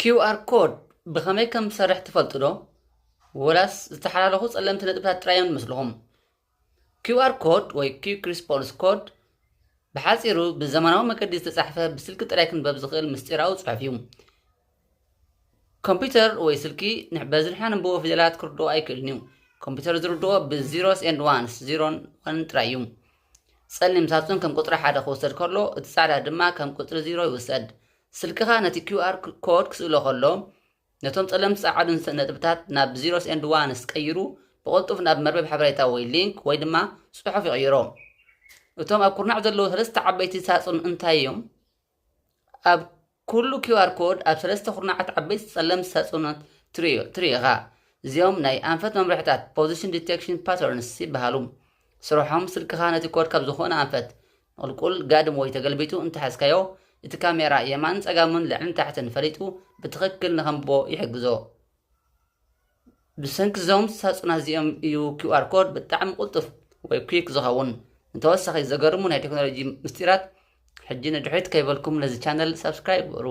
ኪው ኣር ኮድ ብኸመይ ከም ዝሰርሕ ትፈልጡ ዶ? ወላስ ዝተሓላለኹ ጸለምቲ ነጥብታት ጥራይ እዮም ዝመስልኹም? ኪው ኣር ኮድ ወይ quick response code ብሓጺሩ ብዘመናዊ መገዲ ዝተጻሕፈ ብስልኪ ጥራይ ክንበብ ዝኽእል ምስጢራዊ ጽሑፍ እዩ። ኮምፒውተር ወይ ስልኪ በዚ ንሕና ንንብቦ ፊደላት ክርድኦ ኣይክእልን እዩ። ኮምፒውተር ዝርድኦ ብ zeros and ones፣ ዜሮን ዋንን ጥራይ እዩ። ጸሊም ሳጹን ከም ቁጽሪ ሓደ ክውሰድ ከሎ፣ እቲ ጻዕዳ ድማ ከም ቁጽሪ ዜሮ ይውሰድ። ስልክኻ ነቲ ኪው ኣር ኮድ ክስእሎ ከሎ፣ ነቶም ጸለምቲ ጸዓዱን ነጥብታት ናብ zeros and ones ቀይሩ፣ ብቕልጡፍ ናብ መርበብ ሓበሬታ ወይ ሊንክ ወይ ድማ ጽሑፍ ይቕይሮ። እቶም ኣብ ኩርናዕ ዘለዉ ሰለስተ ዓበይቲ ሳጹን እንታይ እዮም? ኣብ ኩሉ ኪው ኣር ኮድ ኣብ ሰለስተ ኩርናዓት ዓበይቲ ጸለምቲ ሳጹናት ትርእዮ ኢኻ። እዚኦም ናይ ኣንፈት መምርሕታት፣ position detection patterns፣ ይበሃሉ። ስርሖም፣ ስልክኻ ነቲ ኮድ ካብ ዝኾነ ኣንፈት፣ ንቕልቁል፣ ጋድም ወይ ተገልቢጡ እንተሓዝካዮ፣ እቲ ካሜራ የማንን ጸጋምን ልዕልን ታሕትን ፈሊጡ ብትኽክል ንኸንብቦ ይሕግዞ። ብሰንኪ እዞም ሳጹናት እዚኦም እዩ ኪው ኣር ኮድ ብጣዕሚ ቅልጡፍ ወይ quick ዝኸውን። ንተወሳኺ ዘገርሙ ናይ ቴክኖሎጂ ምስጢራት፣ ሕጂ ንድሕሪት ከይበልኩም ነዚ ቻነል ሳብስክራይብ ግበሩ።